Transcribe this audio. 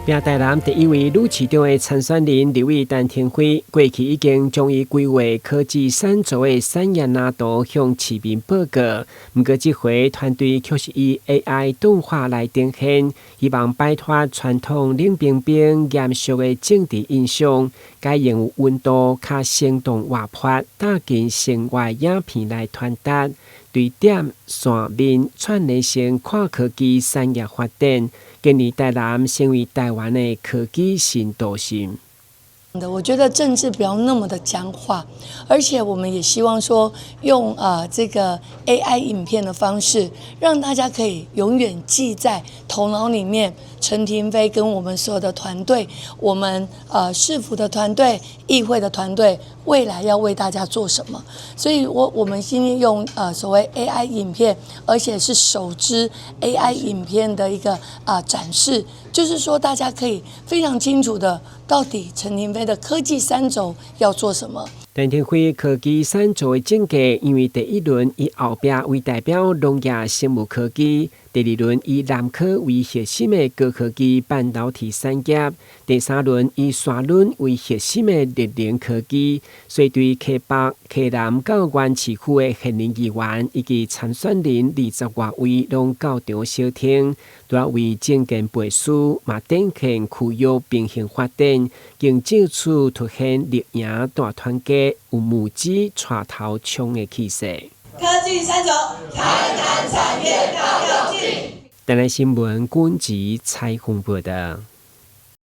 拚台南第一位女市長的參選人立委陳亭妃，過去已經將伊規劃科技三軸的產業藍圖向市民報告。毋過這回團隊卻是以 AI 動畫來呈現，希望擺脫傳統冷冰冰嚴肅的政治印象，改用有溫度、較生動活潑、貼近生活的影片來傳達，對點線面串聯成跨科技產業發展。建立台南成為台灣的科技新都心。我覺得政治不要那麼的僵化，而且我們也希望說用這個 AI 影片的方式，讓大家可以永遠記在頭腦裡面。陳亭妃跟我們所有的團隊，我們市府的團隊、議會的團隊，未來要為大家做什麼？所以我們今天用所謂 AI 影片，而且是首支 AI 影片的一個展示，就是說大家可以非常清楚的，到底陳亭妃的科技三軸要做什麼。陳亭妃科技三軸的政見，因為第一輪以後壁為代表農業生物科技，第二輪以南科為核心的高科技半導體產業，第三輪以沙崙為核心的綠能科技。所以對溪北、溪南到原市區的現任議員以及參選人20外位攏到場相聽，除了為政見背書，嘛展現區域平衡發展，更藉此凸顯綠營大團結，有拇指帶頭衝的氣勢。科技三軸，台南產業大躍進。台南新聞軍籍采訪報道。